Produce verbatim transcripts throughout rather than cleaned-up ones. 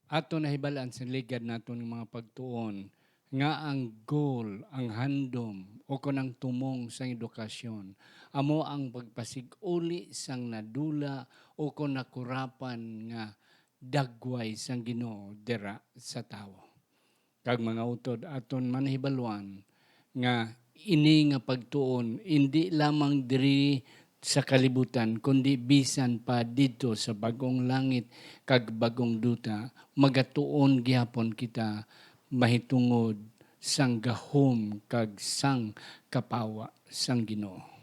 Ato nahibal-an sa ligad naton nga mga pagtuon nga ang goal, ang handom, o kon ang tumong sang edukasyon amo ang pagpasig-uli sang nadula o kon nakurapan nga dagway sang Ginoo dira sa tawo. Kag, mga utod, aton manhibaluan nga ini nga pagtuon indi lamang diri sa kalibutan, kundi bisan pa didto sa bag-ong langit kag bag-ong duta, magatuon gihapon kita mahitungod sang gahom kag sang kapawa sang Ginoo.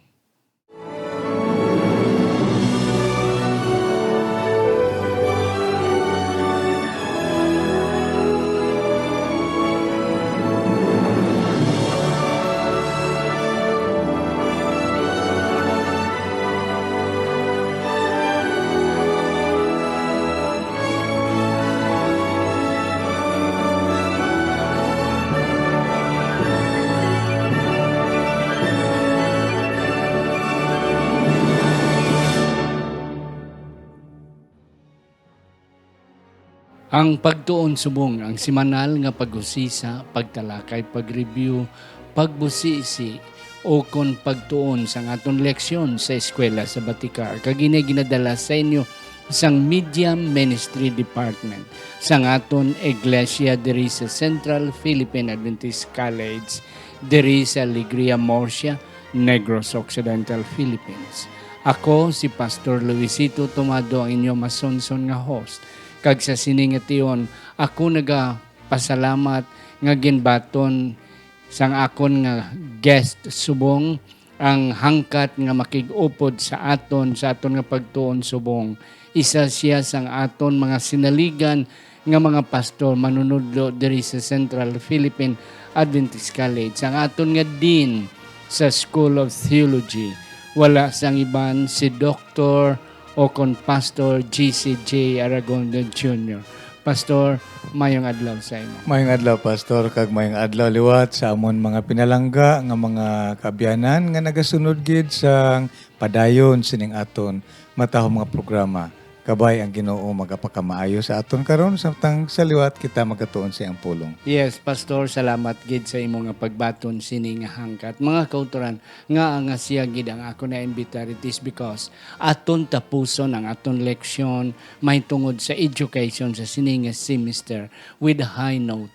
Ang pagtuon subong ang semanal nga pag-usisa, pagtalakay, pag-review, pagbusisi, o kon pagtuon sang aton leksyon sa eskwela sa Batikar. Kag ini ginadala sa inyo sang Media Ministry Department sang aton iglesia diri sa Central Philippine Adventist College, diri sa Alegria, Murcia, Negros Occidental, Philippines. Ako si Pastor Luisito Tomado, ang inyo masunson nga host. Kag sa sini nga tion, ako nagapasalamat nga ginbaton sang akon nga guest subong ang hangkat nga makig-upod sa aton, sa aton nga pagtuon subong. Isa sia sang aton mga sinaligan nga mga pastor manunudlo diri sa Central Philippine Adventist College, ang aton nga dean sa School of Theology. Wala sang iban, si Doktor o kon Pastor G C J Aragon Junior. Pastor, mayong adlaw sa imo. Mayong adlaw, Pastor, kag mayong adlaw liwat sa amon mga pinalangga nga mga kaabyanan nga nagasunod gid sang padayon sining aton matahom nga programa. Kabay ang Ginoo magapakamaayo sa aton karon, samtang sa liwat kita magatuon sa iyang pulong. Yes, Pastor, salamat gid sa imo nga pagbaton sini nga hangkat. Mga kautoran, nga nga sia gid ang ako na imbitar, it is because aton tapuson ang aton leksyon mahitungod sa education sa sini nga semester with a high note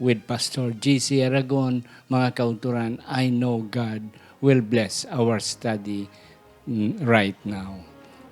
with Pastor G C Aragon. Mga kautoran, I know God will bless our study, mm, right now.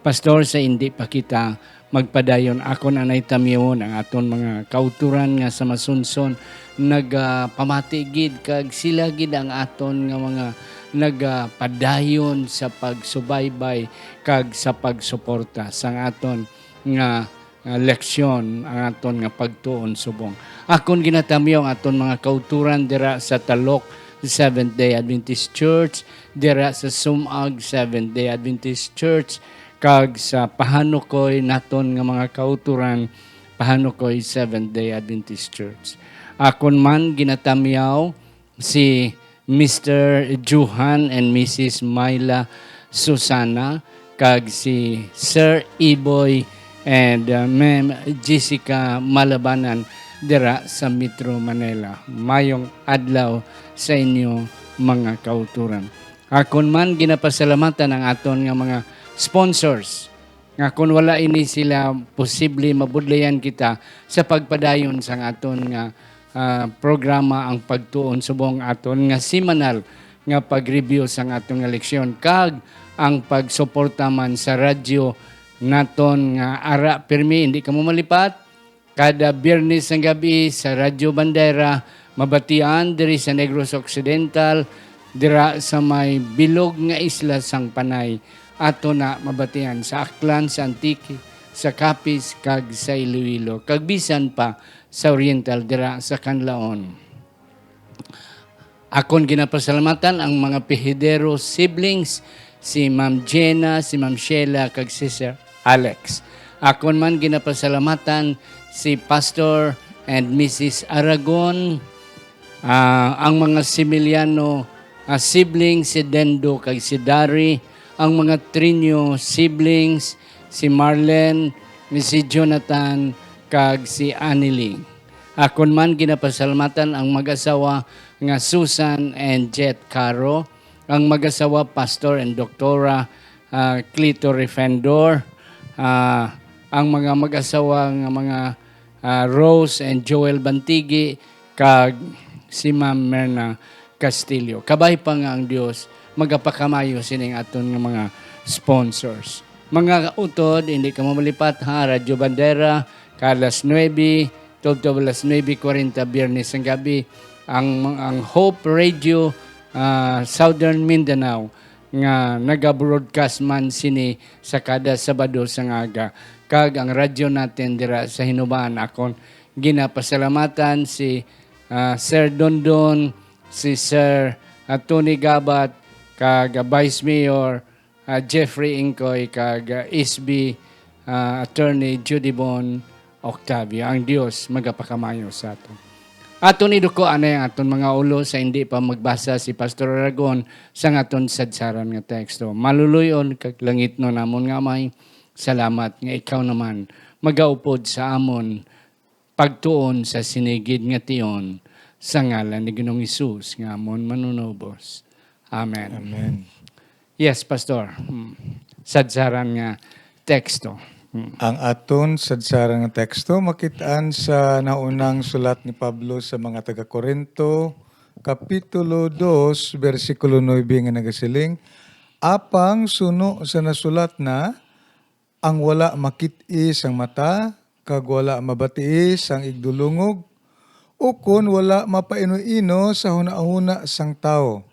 Pastor, sa indi pa kita magpadayon, akon anay tamyawon ang aton mga kautoran nga sa masunson nagapamati gid, kag sila gid ang aton nga mga nagapadayon sa pagsubaybay kag sa pagsuporta sang aton nga, nga leksyon, ang aton nga pagtuon subong. Akon ginatamyaw ang aton mga kautoran dira sa Talok Seventh Day Adventist Church, dira sa Sumag Seventh Day Adventist Church, kag sa Pahanukoy naton nga mga kautoran, Pahanukoy Seventh Day Adventist Church. Akon man ginatamyaw si Mister Johan and Missus Myla Susana, kag si Sir Iboy and, uh, Ma'am Jessica Malabanan dira sa Metro Manila. Mayong adlaw sa inyo, mga kautoran. Akon man ginapasalamatan ang aton nga mga sponsors, nga kon wala ini sila, posible mabudlayan kita sa pagpadayon sang aton nga, ah, programa, ang pagtuon subong aton nga semanal nga pag-review sang aton nga leksyon, kag ang pagsuporta man sa radyo naton nga ara pirmi, hindi kamo malipat. Kada Biyernes nga gab-i sa Radyo Bandera, mabatian diri sa Negros Occidental, dira sa may bilog nga isla sang Panay. Ato na mabatian sa Aklan, sa Antique, sa Capiz, kag sa Iloilo, kag bisan pa sa Oriental, dira sa Canlaon. Akon ginapasalamatan ang mga Pihidero siblings, si Ma'am Jenna, si Ma'am Sheila, kag si Sir Alex. Akon man ginapasalamatan si Pastor and Missus Aragon, ah, ang mga Similiano, ah, siblings, si Dendo kag si Dari, ang mga Trinio siblings, si Marlen, ni si Jonathan, kag si Annie Lee. Akon man ginapasalamatan ang mag-asawa nga Susan and Jet Caro, ang mag-asawa Pastor and Doktora, ah, Clito Refendor, ah, ang mga mag-asawa nga mga, ah, Rose and Joel Bantigi, kag si Ma'am Merna Castillo. Kabay pa nga ang Dios magapakamayo sining aton nga mga sponsors. Mga utod, hindi ka mamalipat ha, Radyo Bandera, ka alas nuebe, tubtob alas nuebe kwarenta, Biyernes sang gabi, ang, ang Hope Radio, ah, Southern Mindanao, nga naga-broadcast man sini sa kada Sabado sang aga, kag ang radyo natin dira sa Hinubaan. Akon ginapasalamatan si, ah, Sir Dondon, si Sir, ah, Tony Gabat, kag, ah, Vice Mayor, ah, Jeffrey Ingcoy, kag, ah, S B, ah, Attorney Judibon Octavio. Ang Dios magapakamayo sa aton. Aton iduko anay ang aton mga ulo sa hindi pa magbasa si Pastor Aragon sang aton sadsaran nga teksto. Maluloy-on kag langitnon namon nga Amay, salamat nga ikaw naman magaupod sa amon pagtuon sa sinigid nga tion, sa ngalan ni Ginoong Hesus nga amon Manunubos. Amen. Amen. Yes, Pastor. Hmm. Sadsaran nga teksto. Hmm. Ang aton sadsaran nga teksto makit-an sa naunang sulat ni Pablo sa mga taga-Corinto, Kapitulo dos, bersikulo nuebe, nga nagasiling, "Apang suno sa nasulat na, ang wala makit-i sang mata, kag wala mabatii sang igdulungog, ukon wala mapaino-ino sa hunahuna sang tawo.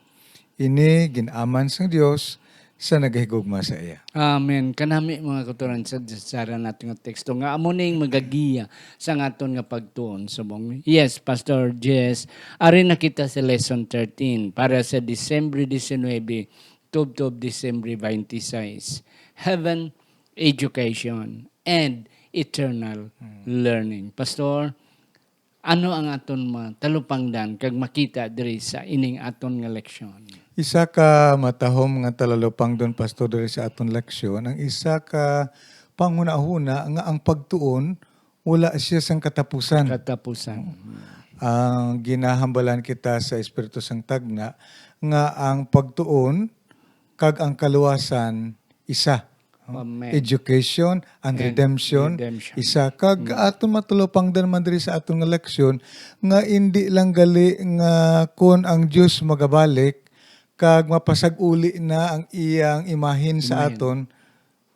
Ini gin-aman sang Dios sa nagahigugma sa iya." Amen. Kanami, mga kauturan, sa, sa nato nga teksto nga amo ning magagiya sa aton nga pagtuon subong. Yes, Pastor Jess, ari na kita sa lesson thirteen para sa Disyembre diecinuebe, tubtob Disyembre twenty-six. Heaven, education, and eternal Hmm. learning. Pastor, ano ang aton matalupangdan kag makita diri sa ining aton nga leksyon? Isa ka matahom nga talalupangdon, Pastor, diri sa aton leksyon, ang isa ka panghunahuna nga ang pagtuon wala siya sang katapusan. Katapusan. Ang ginahambalan kita sa Espiritu sang Tagna nga ang pagtuon kag ang kaluwasan isa. Amen. Education and And redemption, redemption. isa. Kag Mm. aton matalupangdan man diri sa aton nga leksyon nga indi lang gali nga kun ang Dios magabalik kag mapasag-uli na ang iyang imahin sa Amen. aton,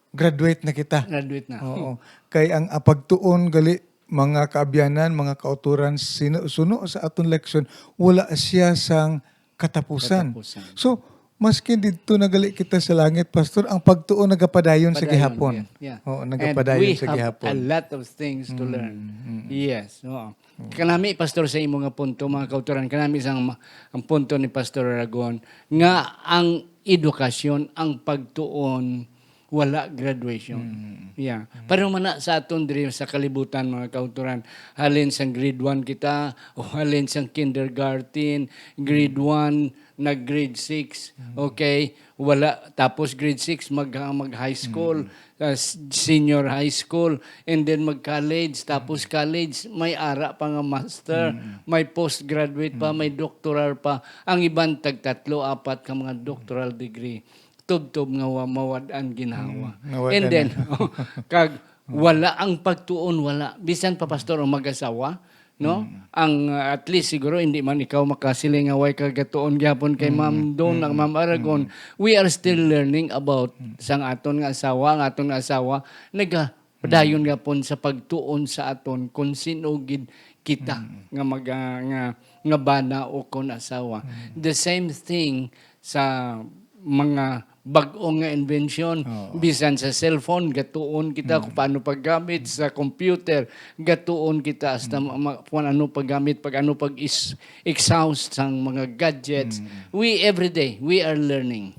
graduate na kita. Graduate na. Oo. Kay ang, ang pagtuon gali, mga kaabyanan, mga kauturan, sino, suno sa aton leksyon, wala siya sang katapusan. Katapusan. So, maskin didto na gali kita sa langit, Pastor, ang pagtuon nagapadayon sa Padayon, gihapon. yeah, yeah. Oo, And nagapadayon we sa have gihapon. a lot of things to Mm, learn. mm, mm. Yes, oo. Mm. Kanami, Pastor, sa imo nga punto, mga kauturan, kanami sang ma-, ang punto ni Pastor Aragon nga ang edukasyon, ang pagtuon, wala graduation. Mm. Yeah. Mm. Pareho man na sa aton diri sa kalibutan, mga kauturan. Halin sang grade one kita, o halin sang kindergarten, grade Mm. one, nag grade six. Mm. Okay? Wala, tapos grade six, mag, mag high school, Mm. uh, s-, senior high school, and then mag college, tapos Mm. college, may ara pa nga master, Mm. may postgraduate pa, Mm. may doctoral pa. Ang iban tagtatlo, apat ka mga doctoral degree. Tubtob nga wa-, mawad-an ginhawa. Mm, mawad-an And then, na. oh, kag Mm. wala ang pagtuon, wala. Bisan pa, Pastor, ang mag-asawa, no? Mm. Ang, uh, at least siguro hindi man ikaw makasiling nga way ka gatuon gyapon kay Mm, Ma'am Don, mm, ang Ma'am Aragon. mm. We are still Mm. learning about Mm. sang aton nga asawa, ang aton nga asawa naga padayon Mm. gapon sa pagtuon sa aton kung sino gid kita Mm. nga mag-, ah, nga, nga bana o kon asawa. Mm. The same thing sa mga bag-o nga invention, Oo. bisan sa cellphone, gatuon kita Mm. kung paano paggamit, sa computer, gatuon kita hasta Mm. ma-, ma-, kung ano paggamit, pag ano pag is-, exhaust sang mga gadgets. Mm. We, every day, we are learning.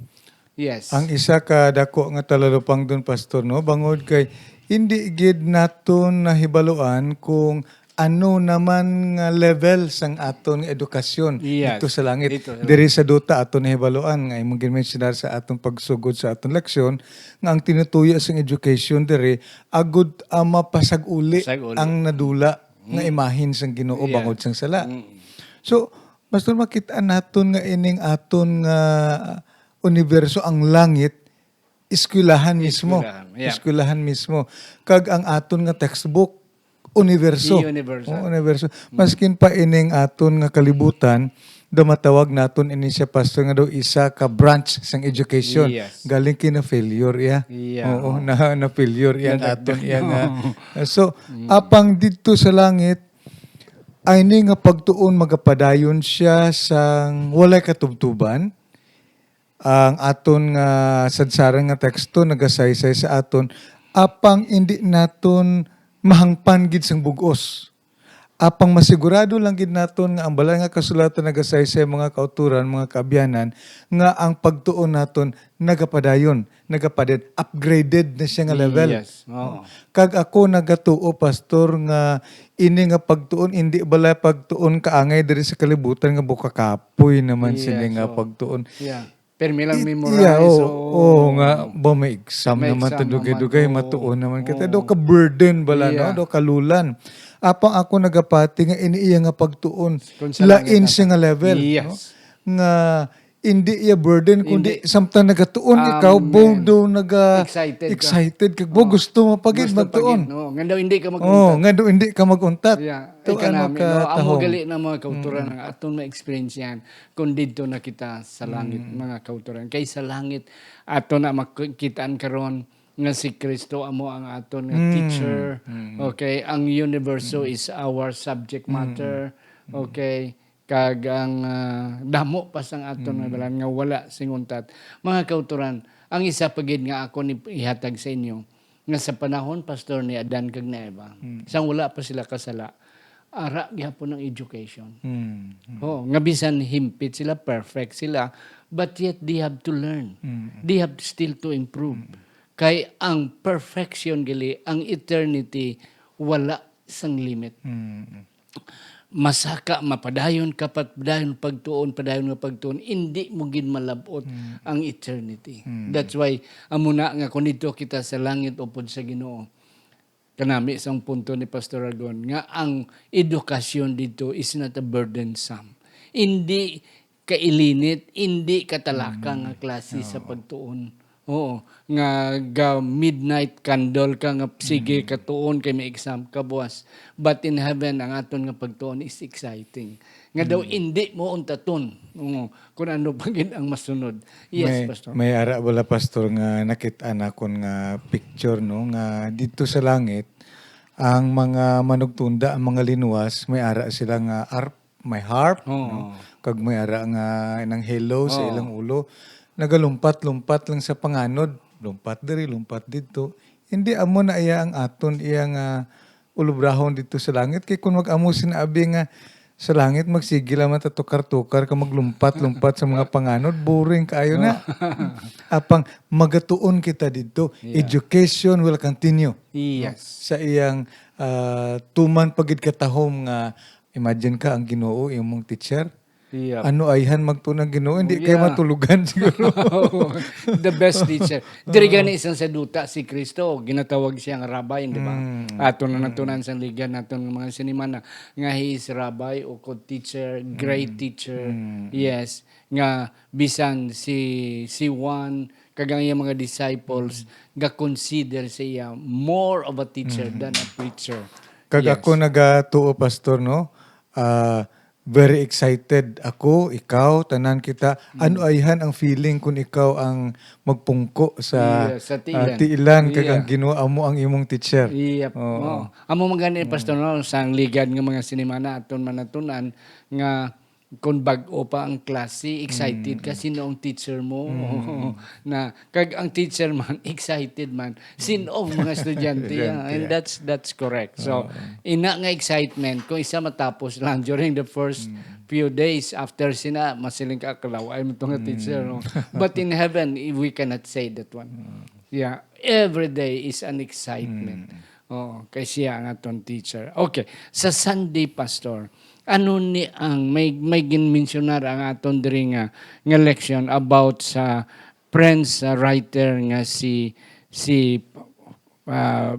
Yes. Ang isa ka dako nga talalupangdon, Pastor, no, bangod kay hindi gid naton nahibaluan kung ano naman nga level sang aton nga edukasyon Yes. dito sa langit. Dito sa Diri sa duta aton nahibaluan nga imong ginmensyonar sa aton pagsugod sa aton leksyon nga ang tinutuyo sang education diri agud, ah, mapasag-uli Pasag-uli. ang nadula nga Mm. imahin sang Ginoo Yeah. bangod sang sala. Mm. So, Pastor, makita naton nga ining aton nga universo, ang langit, eskwelahan mismo. Eskwelahan, yeah. Eskwelahan mismo. Kag ang aton nga textbook, universo. Universo. Oo, universo. Mm. Maskin pa ining aton nga kalibutan, daw matawag naton ini siya, Pastor, nga daw isa ka branch sang education. Yes. Galing kay na failure iya. Yeah. Oo, na, na failure iya ang Nadagdag. aton iya nga. So, Mm. apang didto sa langit, ay ni nga pagtuon magapadayon siya sang walay katubtuban. Ang aton nga sadsaran nga teksto nagasaysay sa aton, apang indi naton mahangpan gid sang bug-os. Apang masigurado lang gid naton nga ang Balay nga Kasulatan nagasaysay, mga kautoran, mga kaabyanan, nga ang pagtuon naton nagapadayon, nagapadayon, upgraded na siya nga level. Yes, oo. Kag ako nagatuo, Pastor, nga ini nga pagtuon, indi bala pagtuon kaangay diri sa kalibutan nga buka kapoy naman sini Yes, nga oo. pagtuon. Yeah. Pirmi lang It- memorize, yeah, oo, oo. oo, nga, ba, may exam May naman exam to, dugay-dugay, naman, oo. matuon naman kita. Oo. Daw ka burden bala, no? Yeah. Daw kalulan. Apang ako nagapati nga ini iya nga pagtuon, Kung sa lain langit siya na. nga level, Yes. no? Nga, hindi iya burden, kundi Hindi. samtang nagatuon Um, ikaw, bold daw naga Excited ka. excited ka. Bo, Oo. gusto mo pa gid Gusto pa magtuon. gid, no? Nga daw hindi ka mag-untat. Oo, nga daw hindi ka mag-untat. Yeah. Ito, Ay, ano kanami, ka no? Amo tahong? gali na mga kauturan Mm. ang aton ma-experience yan kung didto na kita sa langit, Mm. mga kauturan. Kay sa langit, ato na makitaan karon nga si Kristo amo ang aton nga Mm. teacher. Mm. Okay? Ang universo Mm. is our subject Mm. matter. Mm. Okay? Kag ang, ah, damo pa sang aton nga Mm. dalan nga wala sing untat. Mga kauturan, ang isa pa gid nga akon ip-, ihatag sa inyo, nga sa panahon, Pastor, ni Adan kag ni Eva, Mm. sang wala pa sila kasala, ara gyapon ang education. Mm. Mm. Oh, nga bisan himpit sila, perfect sila, but yet they have to learn. Mm. They have still to improve. Mm. Kay ang perfection gali, ang eternity, wala sang limit. Mm. Masaka, mapadayon ka, padayon pagtuon, padayon nga pagtuon, indi mo gid malab-ot Mm. ang eternity. Mm. That's why, amo na nga kung didto kita sa langit upod sa Ginoo, kanami sang punto ni Pastor Ragon, nga ang edukasyon didto is not a burdensome. Indi kailinit, indi katalaka Mm. nga klase sa Oo. pagtuon. Oo, nga ga midnight candle ka nga sige Mm. katuon kay may exam ka buwas. But in heaven, ang aton nga pagtuon is exciting. Nga daw Mm. indi mo untaton. Oo, kung ano pa gid ang masunod. Yes, May, Pastor. may ara bala, Pastor, nga nakit-an nakon nga picture, no, nga didto sa langit, ang mga manugtunda, ang mga linuwas, may ara sila nga arp, may harp, Oo. no? Kag may ara nga nang halo sa Oo. ilang ulo. Nagalumpat-lumpat lang sa panganod. Lumpat diri, lumpat didto. Hindi amo na iya ang aton, iya nga ulubrahon didto sa langit. Kay kung mag-amo sina abi nga sa langit, magsige lang man ta tukar-tukar ka maglumpat-lumpat sa mga panganod, boring kaayo na. Oo. Apang magatuon kita didto. Yeah. Education will continue. Yes. Sa iyang, ah, tuman pa gid katahom nga, imagine ka, ang Ginoo imong teacher. Yeah. Ano ayhan magtuon ang Ginoo, hindi Oh, kayo yeah. matulugan siguro. The best teacher. Diri Oo. gani isang sa duta si Kristo, ginatawag siya nga rabbi, di ba? Mm. Ato na Mm. natunan sa ligan naton nga mga sinimana nga he is rabbi o ko teacher, great Mm. teacher. Mm. Yes, nga bisan si, si Juan kag ang iyang mga disciples ga-consider siya more of a teacher Mm. than a preacher. Kag Yes. ako nagatuo, Pastor, no? Ah, very excited ako, ikaw, tanan kita. Ano Mm. ayhan ang feeling kung ikaw ang magpungko sa, Iya, sa ah, tiilan. tiilan kag Iya. ang Ginoo amo ang imong teacher? Yep. Oo. Oo. Amo man gani, Mm. Pastor, no, sa ligan nga mga sinimana aton manatunan nga kung bag-o pa ang klase, excited ka, Mm. sino ang teacher mo? Mm. Na, kag ang teacher man, excited man, sino ang mga estudyante? Estudyante, And ah. that's, that's correct. So, Oo. ina nga excitement, kung isa matapos lang during the first Mm. few days, after sina, masiling ka, "Kalaw-ay mo to nga teacher," Mm. no? But in heaven, we cannot say that one. Mm. Yeah, every day is an excitement. Mm. Oo, kay siya ang aton teacher. Okay, sa Sunday, Pastor, ano ni ang may, may ginmensyonar ang aton diri nga, nga leksyon about sa French, ah, writer nga si, si, ah,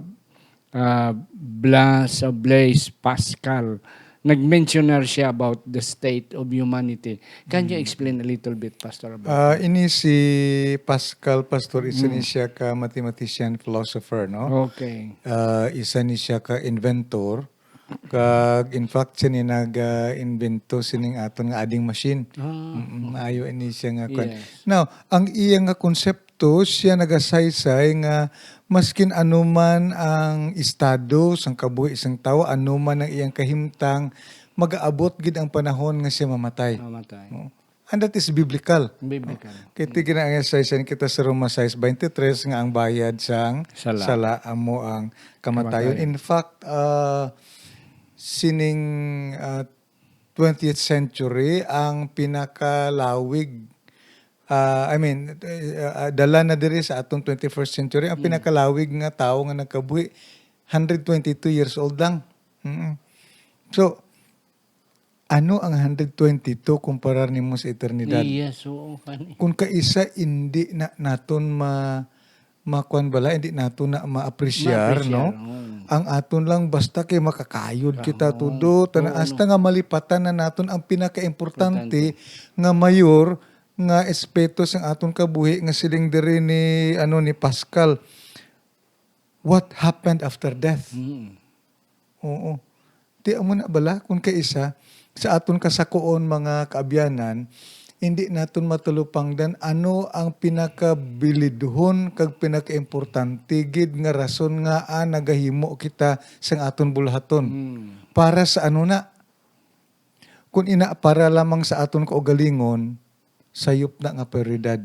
ah, Blas-, Blaise Pascal. Nag-mensionar siya about the state of humanity. Can you explain a little bit, Pastor, about Ah, that? Ini si Pascal, Pastor, isa ni Mm. siya ka mathematician, philosopher, no? Okay. Ah, isa ni siya ka inventor. Kag, in fact, siya ni nag, ah, invento sining aton nga adding machine. Ah. Mm, maayo ini siya nga kwan. Yes. Now, ang iya nga konsepto, siya nagasaysay nga maskin ano man ang estado sang kabuhi sang tawo, ano man ang iyang kahimtang, magaabot gid ang panahon nga siya mamatay. Mamatay. No? And that is biblical. Biblical. Kay ti ginasaysay kita sa Roma sais veintitrés nga ang bayad sang Sala. sala amo ang kamatayon. Kamatayon. In fact, ah, sining, ah, twentieth century ang pinakalawig, ah, I mean, eh, ah, dala na diri sa atong twenty-first century, ang Mm. pinakalawig nga tawo nga nagkabuhi, hundred twenty-two years old lang. Mm. So, ano ang hundred twenty-two kumparar nimo sa eternidad? Yes, oo, kani. Kung kaisa, hindi na naton ma-, makuan bala, hindi naton na ma-appreciate, Maapresyar, no? Oo. Ang aton lang, basta kay makakayod Ah, kita oo. todo, tanan, Oo, hasta no. nga malipatan na naton ang pinakaimportante Importante. nga mayor nga aspeto sang aton kabuhi nga siling diri ni, ano, ni Pascal, "What happened after death?" Mm. Oo. Ti amo na bala, kung kaisa, sa aton kasakuon, mga kaabyanan, hindi naton matalupangdan ano ang pinakabilidhon kag pinakaimportante gid nga rason nga, ah, nagahimo kita sang aton bulhaton. Mm. Para sa ano na? Kung ina, para lamang sa aton kaugalingon, sayop na nga prioridad.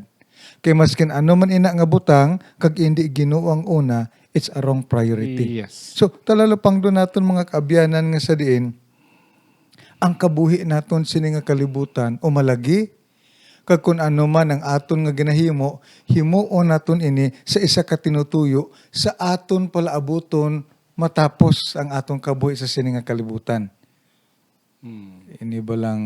Kay maskin ano man ina nga butang, kag indi Ginoo ang una, it's a wrong priority. Yes. So, talalupangdon naton, mga kaabyanan, nga sa diin ang kabuhi naton sini nga kalibutan o malagi, kag kun ano man ang aton nga ginahimo, himuon naton ini sa isa ka tinutuyo sa aton palaabuton matapos ang aton kabuhi sa sini nga kalibutan. Hmm. Ini ba lang,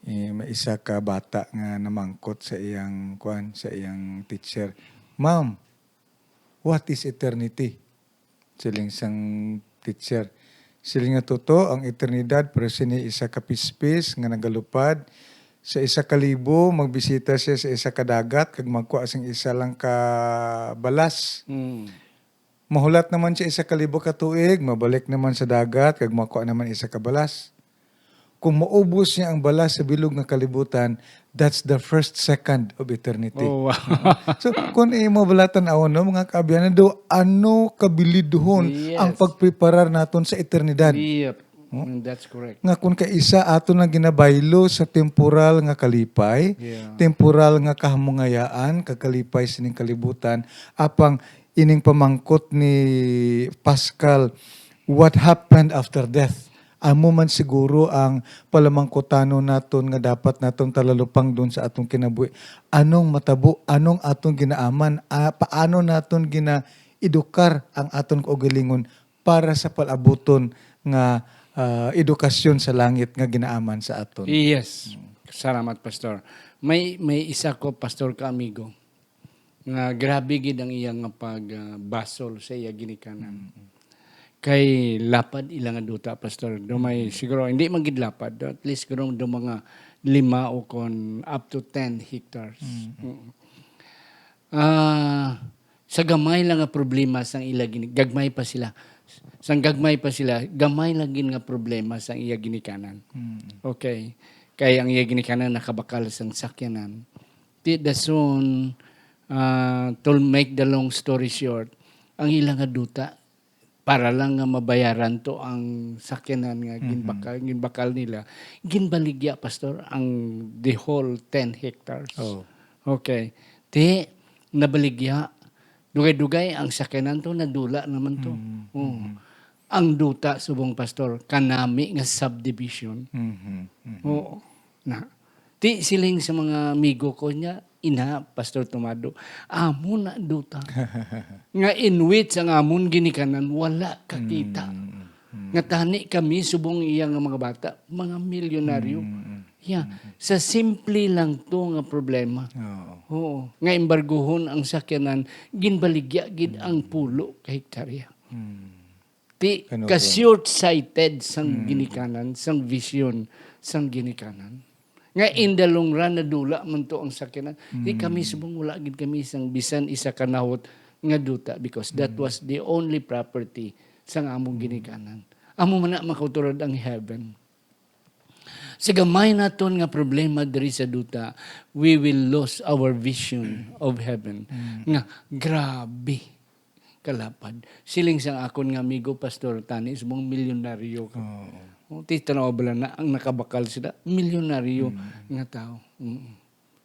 eh, may isa ka bata nga namangkot sa iyang, kuan, sa iyang teacher, "Ma'am, what is eternity?" Siling sang teacher. Siling nga, "Tuto, ang eternidad, pero sini isa ka pispis nga nagalupad. Sa isa ka libo, magbisita siya sa isa ka dagat, kag magkuha sing isa lang ka balas." Hmm. Mahulat naman siya isa ka libo ka tuig, mabalik naman sa dagat, kag makuha naman isa ka balas. Kung maubos niya ang balas sa bilog nga kalibutan, that's the first second of eternity. Oh, wow. So, kung imo bala tan-awon, no, mga kaabyanan, do, ano kabilidhon Yes. ang pagpreparar naton sa eternidad? Yep. Oh? Mm, that's correct. Nga kung kaisa aton lang ginabaylo sa temporal nga kalipay, Yeah. temporal nga kahamungayaan, kag kalipay sining kalibutan, apang ining pamangkot ni Pascal, "What happened after death?" Amo man siguro ang palamangkutanon naton nga dapat naton talalupangdon sa atong kinabuhi. Anong matabo? Anong atong ginaaman? Ah, paano naton ginaedukar ang aton kaugalingon para sa palabuton nga, ah, edukasyon sa langit nga ginaaman sa aton? Yes. Mm. Salamat, Pastor. May, may isa ko, Pastor, ka amigo nga grabe gid ang iya nga pag, ah, basol sa iya ginikanan. Mm. Kay lapad ila nga duta, Pastor. Do may, Mm. siguro, hindi man gid lapad, do at least siguro do mga lima o kon up to ten hectares. Mm. Mm. Ah, sa gamay lang nga problema sang ila gini-, gagmay pa sila. Sang gagmay pa sila, gamay lang gid nga problema sang iya ginikanan. Mm. Okay. Kay ang iya ginikanan nakabakal sang sakyanan. Ti dason, ah, to make the long story short, ang ila nga duta, para lang nga mabayaran to ang sakyanan nga Mhm. ginbakal, ginbakal nila, ginbaligya, Pastor, ang the whole ten hectares. Oh. Okay. Ti, nabaligya, dugay-dugay ang sakyanan to, nadula naman to. Mhm. Oh. Mhm. Ang duta, subong, Pastor, kanami nga subdivision. Mhm. Mhm. Oo. Na. Ti, siling sa mga amigo ko niya, ina, Pastor Tomado, amo na duta. Nga in which ang amon ginikanan wala kakita. Nga tani kami subong iya nga mga bata, mga milyonaryo. Yeah, sa simple lang to nga problema. Oo. Oo. Nga embargohon ang sakyanan, ginbaligya gid ang pulo ka hektarya. Ti, ka-short-sighted sang ginikanan, sang vision, sang ginikanan. Nga in the long run, nadula man to ang sakyanan. Di kami subong, wala gid kami sang bisan isa ka nahot nga duta because that was the only property sang among ginikanan. Amo man na makauturad ang heaven. Sa gamay naton nga problema diri sa duta, we will lose our vision of heaven. Nga grabe kalapad. Siling sang akon nga amigo, Pastor Tani, subong milyonaryo ka. Oo. O, ti, tanaw bala na ang nakabakal sila, milyonaryo nga tao. Mm.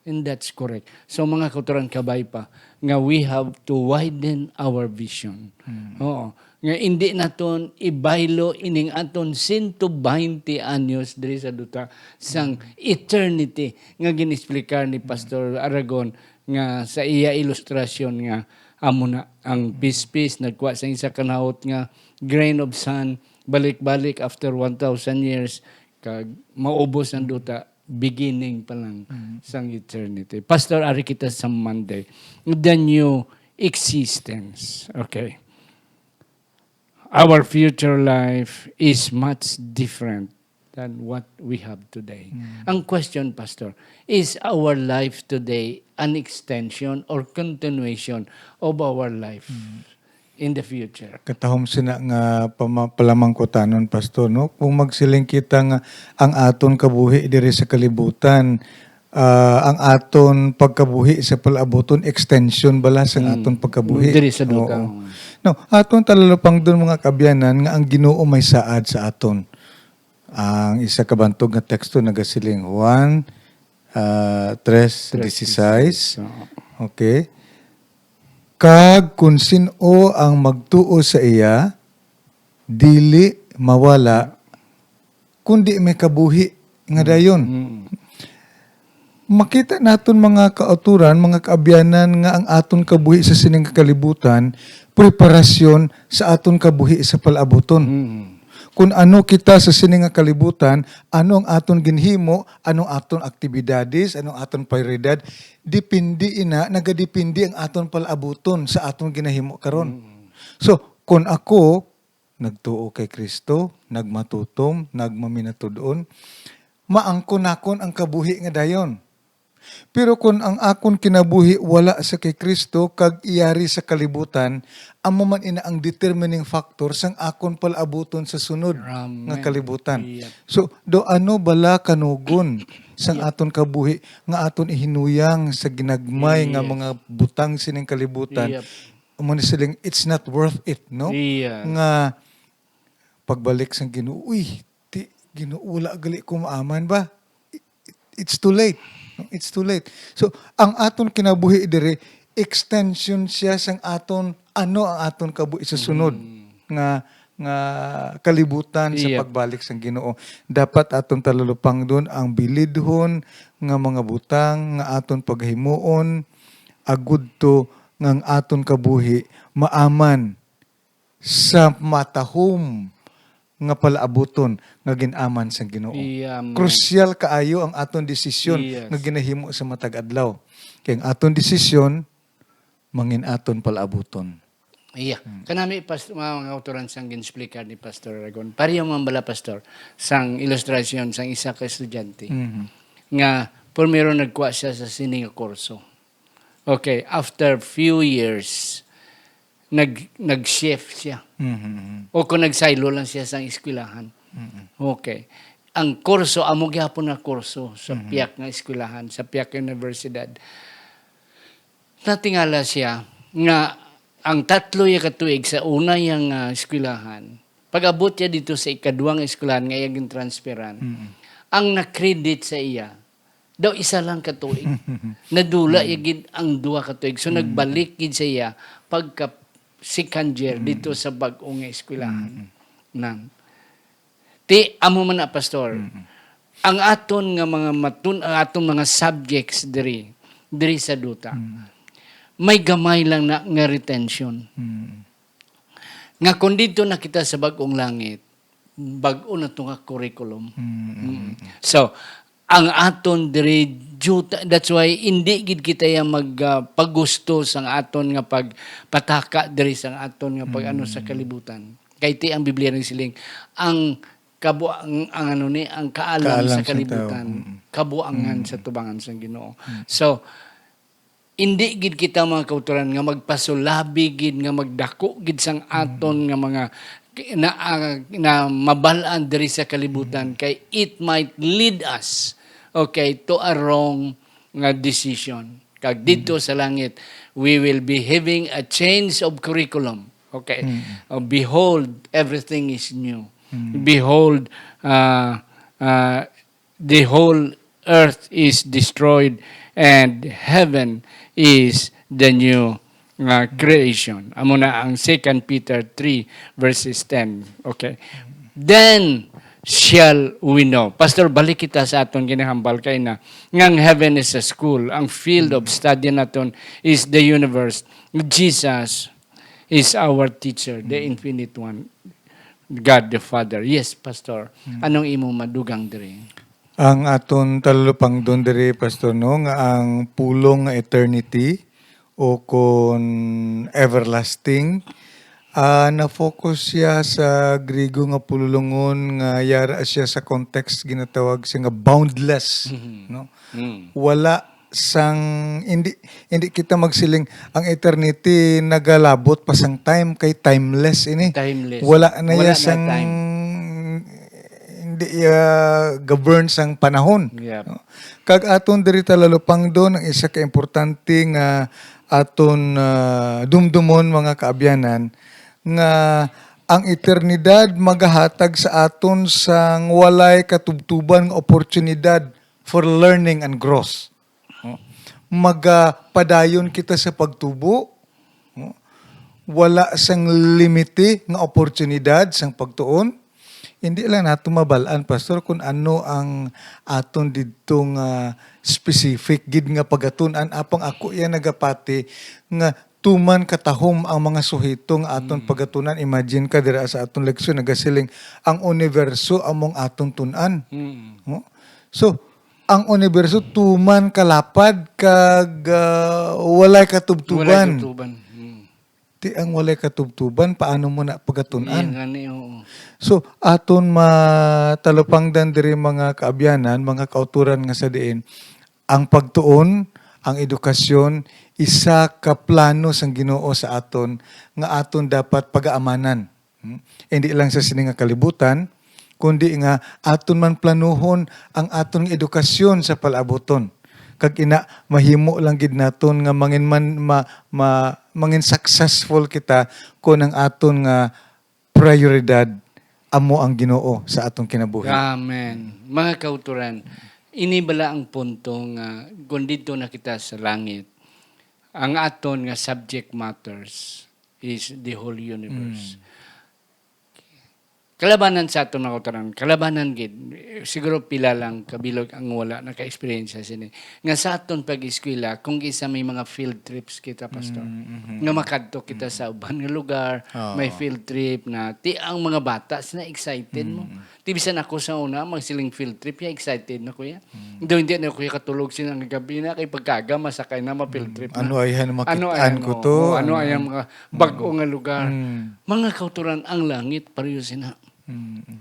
And that's correct. So, mga kauturan, kabay pa nga we have to widen our vision. Oo. Nga hindi naton ibaylo ining aton sento baynte anyos diri sa duta sang eternity nga gin-explicar ni Pastor Aragon nga sa iya ilustrasyon nga amo na ang pispis nagkuha sa isa ka nahot nga grain of sand, balik-balik after one thousand years, kag maubos ang duta, beginning pa lang sang eternity. Pastor, ari kita sa Monday. The new existence. Okay. Our future life is much different than what we have today. Ang question, Pastor, is our life today an extension or continuation of our life in the future? Katahom sina nga pama-, palamangkutanon, Pastor, no? Kung magsiling kita nga ang aton kabuhi diri sa kalibutan, ah, ang aton pagkabuhi sa palabuton, extension bala sa aton pagkabuhi. Diri sa duta. Oo. No, aton talalupangdon, mga kaabyanan, nga ang Ginoo may saad sa aton. Ang isa ka bantog nga teksto nagasiling, Juan, ah, tres dieciséis. Oo. Okay. Kag kon sin-o ang magtuo sa iya, dili mawala, kundi may kabuhi nga dayon. Mm. Makita naton, mga kauturan, mga kaabyanan, nga ang aton kabuhi sa sining kalibutan, preparasyon sa aton kabuhi sa palabuton. Mm. Kun ano kita sa sini nga kalibutan, ano ang aton ginhimo, ano ang aton aktibidades, ano ang aton prioridad, depende ina, nagadepende ang aton palabuton sa aton ginahimo karon. Mm. So, kun ako nagtuo kay Kristo, nagmatutom, nagmaminatud-on, maangkon nakon ang kabuhi nga dayon. Pero kon ang akon kinabuhi wala sa kay Cristo kag iyari sa kalibutan, amo man ina ang determining factor sang akon palabuton sa sunod nga kalibutan. Yep. So, do ano bala kanugon sang aton kabuhi nga aton ihinuyang sa ginagmay nga mga butang sining kalibutan? Yep. Amo ni siling, it's not worth it, no? Nga pagbalik sang Ginoo, uy, ti, Ginoo, wala gali ko maaman ba? It, it, it's too late. No? It's too late. So, ang aton kinabuhi diri, extension siya sang aton, ano ang aton kabuhi sa sunod nga, nga kalibutan sa pagbalik sang Ginoo. Dapat aton talalupangdon ang bilidhon nga mga butang nga aton pagahimuon, agud to nga ang aton kabuhi maaman sa matahom nga palaabuton nga gin-aman sang Ginoo. Krusyal kaayo ang aton desisyon nga ginahimo sa matag adlaw. Kay ang aton desisyon mangin aton palaabuton. Iya. Kanami, pas-, mga, mga kauturan sang gin-explicar ni Pastor Aragon. Pareho man bala, Pastor, sang ilustrasyon sang isa ka estudyante nga primero nagkuha siya sa sini nga kurso. Okay, after few years, nag-, nag-shift siya. Mhm, mhm. O kung nagsaylo lang siya sa eskwelahan. Mhm. Okay. Ang kurso, amo gyapon nga kurso sa pihak nga eskwelahan, sa pihak nga universidad. Natingala siya nga ang tatlo ya ka tuig sa una ya nga eskwelahan, pag-abot ya dito sa ikadwa nga eskwelahan nga iya gintransferan, ang na-credit sa iya, daw isa lang ka tuig. Nadula ya gid ang duha ka tuig. So, nagbalik gid sa iya pagka second year dito sa bag-o nga eskwelahan. Nang, ti, amo man na, Pastor. Ang aton nga mga matun-, ang aton mga subjects diri, diri sa duta. Mm. May gamay lang na nga retention. Mm. Nga kung dito na kita sa bag-ong langit, bag-o na to nga curriculum. Mm, mm, Mm. mm. So, ang aton diri duta, that's why hindi gid kita ya mag, ah, pagusto sang aton nga pagpataka diri sang aton nga pag-ano sa Mm. kalibutan. Kay ti ang Biblia nagsiling, ang kabuang, ang ano ni, ang kaalam Kaalam sa sa tao. kalibutan, Mm. kabuangan Mm. sa tubangan sang Ginoo. Mm. So, hindi gid kita, mga kautoran, nga magpasulabi gid nga magdako gid sang aton Mm. nga mga ki-, na, ah, na mabal-an diri sa kalibutan, Mm. kay it might lead us, okay, to a wrong nga decision. Kag dito Mm. sa langit, we will be having a change of curriculum. Okay. Mm. Uh, behold, everything is new. Mm. Behold, uh, uh, the whole earth is destroyed and heaven is the new, uh, creation. Amo na ang Second Peter three verses ten. Okay. Then shall we know. Pastor, balik kita sa aton ginahambal kay na nga ang heaven is a school. Ang field of study naton is the universe. Jesus is our teacher, the Mm. infinite one, God the Father. Yes, Pastor. Mm. Anong imong madugang diri? Ang aton talupangdon diri, Pastor, no, nga ang pulong nga eternity o kon everlasting, ah, na-focus siya sa Griego nga pululongon nga yara siya sa context ginatawag siya nga boundless, Mhm. no? Mm. Wala sang, hindi, hindi kita magsiling ang eternity nagalabot pa sang time kay timeless ini. Timeless. Wala na Wala iya na sang time. hindi iya govern sang panahon. Yep. No? Kag aton diri talalupangdon ang isa ka importante nga aton, ah, dumdumon, mga kaabyanan, nga ang eternidad magahatag sa aton sang walay katubtuban nga oportunidad for learning and growth. No? Magapadayon kita sa pagtubo. No? Wala sang limite nga oportunidad sang pagtuon. Hindi lang nato mabal-an, Pastor, kung ano ang aton didto nga specific gid nga pagatun-an. Apang ako iya nagapati nga tuman katahom ang mga suheto nga aton Mm. pagatunan. Imagine ka dira sa aton leksyon, nagasiling, "Ang universo among aton tun-an." Mm. No? So, ang universo tuman kalapad kag, ah, walay katubtuban. Walay katubtuban. Mm. Ti ang walay katubtuban, paano mo na pagatun-an? Yan gani, oo. So, aton matalupangdan diri, mga kaabyanan, mga kauturan nga sa diin, ang pagtuon, ang edukasyon, isa ka plano sang Ginoo sa aton nga aton dapat pagaamanan. Hmm? Hindi lang sa sini nga kalibutan, kundi nga aton man planuhon ang aton nga edukasyon sa palaabuton. Kag ina, mahimo lang gid naton nga mangin man, ma, ma, mangin successful kita kung ang aton nga prioridad amo ang Ginoo sa aton kinabuhi. Amen. Mga kauturan, ini bala ang punto nga kung didto na kita sa langit, ang aton nga subject matters is the whole universe. Mm. Kalabanan sa aton, mga kauturan, kalabanan gid. Siguro pila lang kabilog ang wala naka-experience sini. Nga sa aton pag-eskwela, kung isa may mga field trips kita, Pastor, Mm, mhm. nga makadto kita Mm. sa uban nga lugar, Oo. may field trip na, ti ang mga bata, sina excited mo. Mm. Ti bisan ako sa una, magsiling field trip, ya excited na ko ya. Mm. Do hindi na ko ya katulog sina nga gabi na, kay pagkaga, masakay na, ma-field Mm. trip na. Ano ay han makit-an Ano ay ko ano? to? Oh, ano Ano ay ay ang mga bag-o Mm. nga lugar? Mm. Mga kauturan, ang langit, pareho sina. Mm.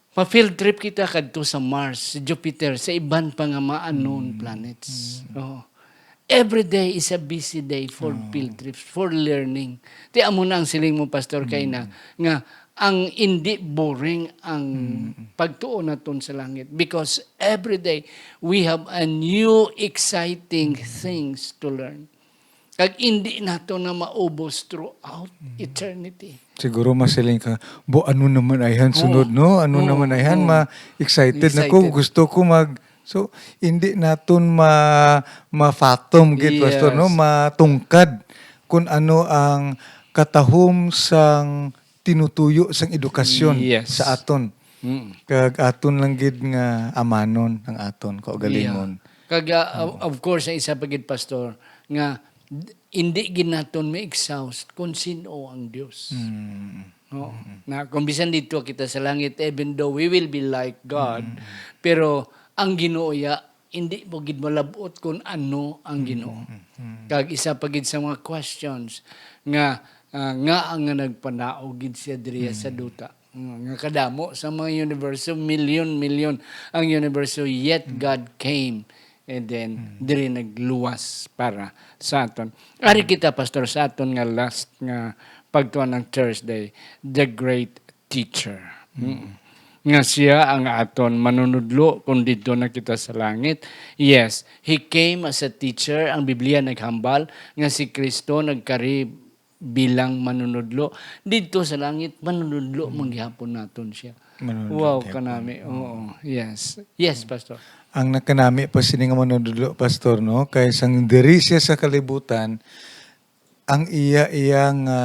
Pa-field trip kita kadto sa Mars, sa Jupiter, sa iban pa nga mga unknown Mm. planets. Mm. Oo. Every day is a busy day for Oh. field trips, for learning. Ti amo na ang siling mo, Pastor, kay na, Mm. nga ang hindi boring ang Mm. pagtuon naton sa langit. Because every day, we have a new exciting Mm. things to learn. Kag indi nato na maubos throughout Mm. eternity. Siguro masiling ka, "Bo, ano naman ayhan Oo. sunod, no? Ano Oo. naman ayhan?" Oo. Ma-excited na ko, Excited. gusto ko mag-, so, hindi naton ma-, ma-fathom gid, Pastor, no? Yes. Matungkad kung ano ang katahom sang tinutuyo sang edukasyon Yes. sa aton. Mm. Kag aton lang gid nga amanon ang aton kaugalingon. Yeah. Kag, ah, of course, ang isa pa gid, Pastor, nga d-, hindi gid naton ma-exhaust kung sino ang Dios. Mm. Oo. Na kung bisan dito kita sa langit, even though we will be like God, Mm. pero ang Ginoo ya, hindi mo gid malabot kung ano ang Ginoo. Mm. Kag isa pa gid sa mga questions nga, ah, nga ang nga nagpanaog gid siya diriya sa Mm. duta. Mm, nga kadamo sa mga universo, milyon-milyon ang universo, yet Mm. God came and then Mm. diri nagluwas para sa aton. Ari Mm. kita, Pastor, sa aton nga last nga pagtuon ng Thursday, the great teacher. Mm. Mm. Nga siya ang aton manunudlo kung didto na kita sa langit. Yes, he came as a teacher. Ang Biblia naghambal nga si Kristo nagkari bilang manunudlo. Didto sa langit, manunudlo Mm. man gihapon naton siya. Manunudlo Wow, gihapon. kanami. Oo. Oo, yes. Yes, Pastor. Ang nakanami pa sini nga manunudlo, Pastor, no? Kay sang diri siya sa kalibutan, ang iya, iya nga,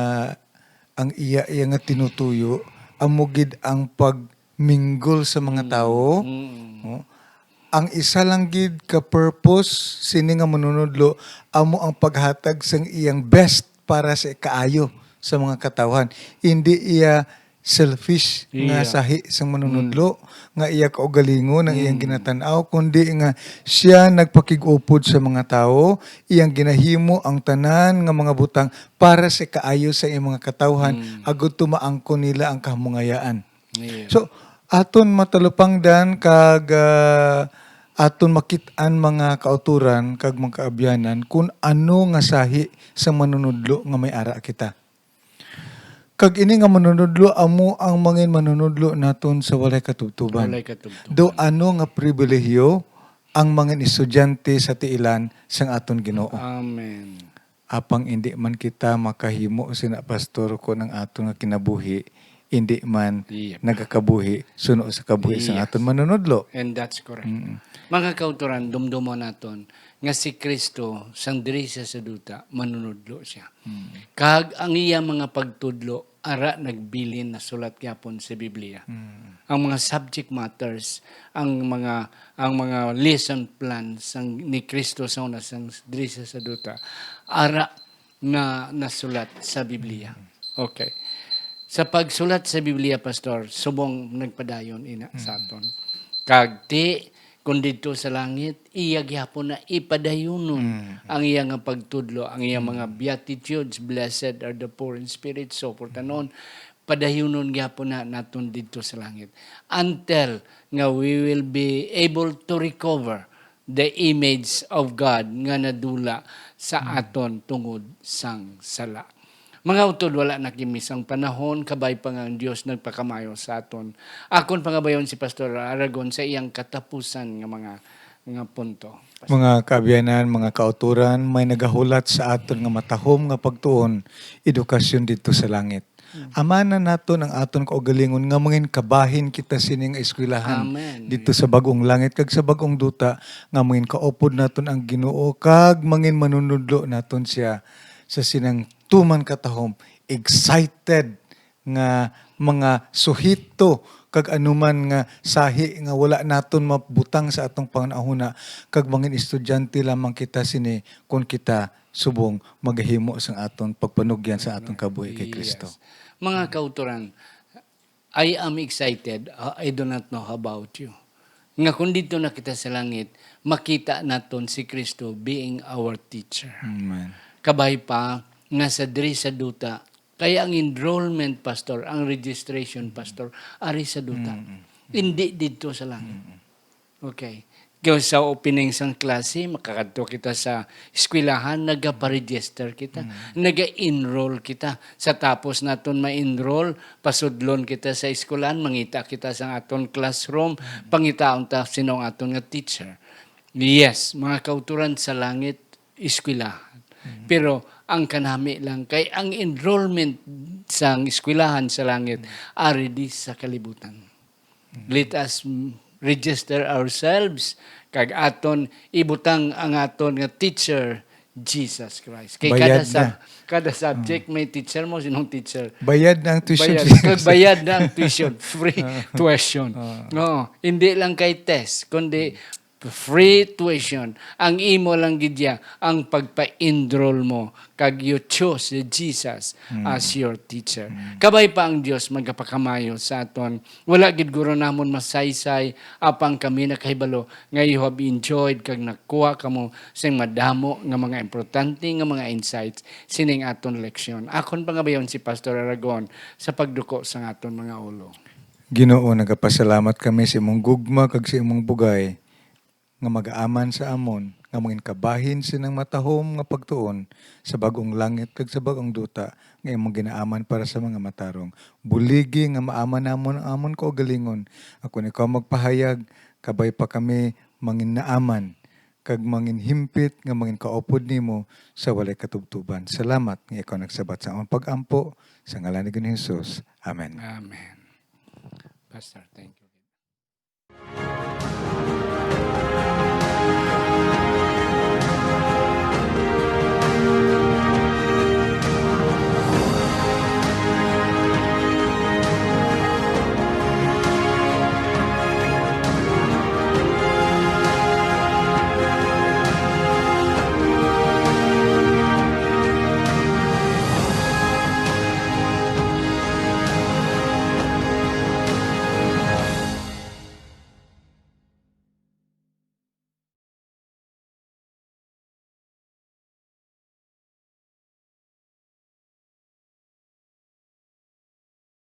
ang iya, iya nga tinutuyo, amo gid ang pagminggol sa mga Mm. tawo, Mm. no? Ang isa lang gid ka purpose sini nga manunudlo amo ang paghatag sang iyang best para sa ikaayo sa mga katawhan. Hindi iya selfish nga Iya. sahi sang manunudlo, Mm. nga iya kaugalingon ang iyang Mm. ginatan-aw, kundi nga siya nagpakig-upod sa mga tawo, iyang ginahimo ang tanan nga mga butang para sa ikaayo sa iyang mga katawhan, Mm. agud tumaangkon nila ang kahamungayaan. Iya. So, aton matalupangdan kag, ah, aton makit-an, mga kautoran kag mga kaabyanan, kun ano nga sahi sa manunudlo nga may ara kita. Kag ini nga manunudlo amo ang mangin manunudlo naton sa walay katubtuban. Walay katubtuban. Do ano nga pribilehiyo ang mangin estudyante sa tiilan sang aton Ginoo. Amen. Apang indi man kita makahimo sina, Pastor, kon ang aton nga kinabuhi indi man Yep. nagakabuhi suno sa kabuhi sang Yes. aton manunudlo. And that's correct. Mm. Mga kautoran, dumdumon naton nga si Kristo, sang diri siya sa duta, manunudlo siya. Mm. Kag ang iya mga pagtudlo, ara nagbilin, nasulat gyapon sa Biblia. Mm. Ang mga subject matters, ang mga, ang mga lesson plans sang, ni Kristo sa una sang diri siya sa duta, ara na nasulat sa Biblia. Mm. Okay. Sa pagsulat sa Biblia, Pastor, subong nagpadayon ina sa Mm. aton. Kag ti, kung didto sa langit, iya gihapon na ipadayunon Mm. ang iya nga pagtudlo, ang iya Mm. mga beatitudes, "Blessed are the poor in spirit," so forth and on. Padayunon gihapon na naton didto sa langit. Until nga we will be able to recover the image of God nga nadula sa Mm. aton tungod sang sala. Mga utod, wala na kami sang panahon, kabay pa nga ang Dios nagpakamayo sa aton. Akon pangabayon si Pastor Aragon sa iyang katapusan nga mga, nga punto. Mga kaabyanan, mga kautoran, may nagahulat sa aton nga matahom nga pagtuon, edukasyon didto sa langit. Mm. Amanan naton ang aton kaugalingon nga mangin kabahin kita sini nga eskwelahan Amen. didto sa bag-ong langit kag sa bag-ong duta, nga mangin kaupod naton ang Ginoo kag mangin manunudlo naton siya sa sinang tuman katahom, excited nga mga suhito kag anuman nga sahi nga wala naton mabutang sa atong panghunahuna, kag mangin estudyante lamang kita sini kon kita subong magahimo sang aton pagpanugyan sa aton kabuhi kay Kristo. Yes. Mga kautoran, I am excited. Uh, I do not know about you. Nga kung dito na kita sa langit, makita naton si Kristo being our teacher. Amen. Kabay pa nga sa diri sa duta, kaya ang enrollment, Pastor, ang registration, Pastor, ari sa duta. Mm, mm. Hindi dito sa langit. Mm, mm. Okay. Kaya sa opening sang klase, makakadto kita sa eskwelahan, nagaparegister kita, Mm. naga-enroll kita. Sa tapos naton ma-enroll, pasudlon kita sa eskwelahan, mangita kita sa aton classroom, Mm. pangitaon ta sino ang aton nga teacher. Yes, mga kauturan sa langit, eskwelahan. Mm. Pero ang kanami lang kay ang enrollment sa eskwelahan sa langit, Mm. ari di sa kalibutan. Let us, mm, register ourselves, kag aton ibutang ang aton nga teacher, Jesus Christ. Kay Bayad kada sub-, na. kada subject Mm. may teacher mo, sinong teacher? Bayad na ang tuition Bayad. fees. Kag bayad na ang tuition, free Ah. tuition. Ah. Oo, hindi lang kay test, kundi Free tuition. Ang imo lang gid ya ang pagpa-enroll mo, kag you choose Jesus Mm. as your teacher. Mm. Kabay pa ang Dios magapakamayo sa aton. Wala gid guro namon masaysay, apang kami nakahibalo nga you have enjoyed kag nakuha kamo sing madamo nga mga importante nga mga insights sining aton leksyon. Akon pangabayon si Pastor Aragon sa pagduko sang aton mga ulo. Ginoo, nagapasalamat kami sa imong gugma kag sa imong bugay nga magaaman sa amon, nga mangin kabahin sinang matahom nga pagtuon sa bag-ong langit kag sa bag-ong duta nga imong ginaaman para sa mga matarong. Buligi nga maaman namon ang amon kaugalingon. Kon ikaw magpahayag, kabay pa kami mangin naaman kag mangin himpit nga mangin kaupod nimo sa walay katubtuban. Salamat nga ikaw nagsabat sa amon pag-ampo, sa ngalan ni Ginoong Jesus. Amen. Amen. Pastor, thank you.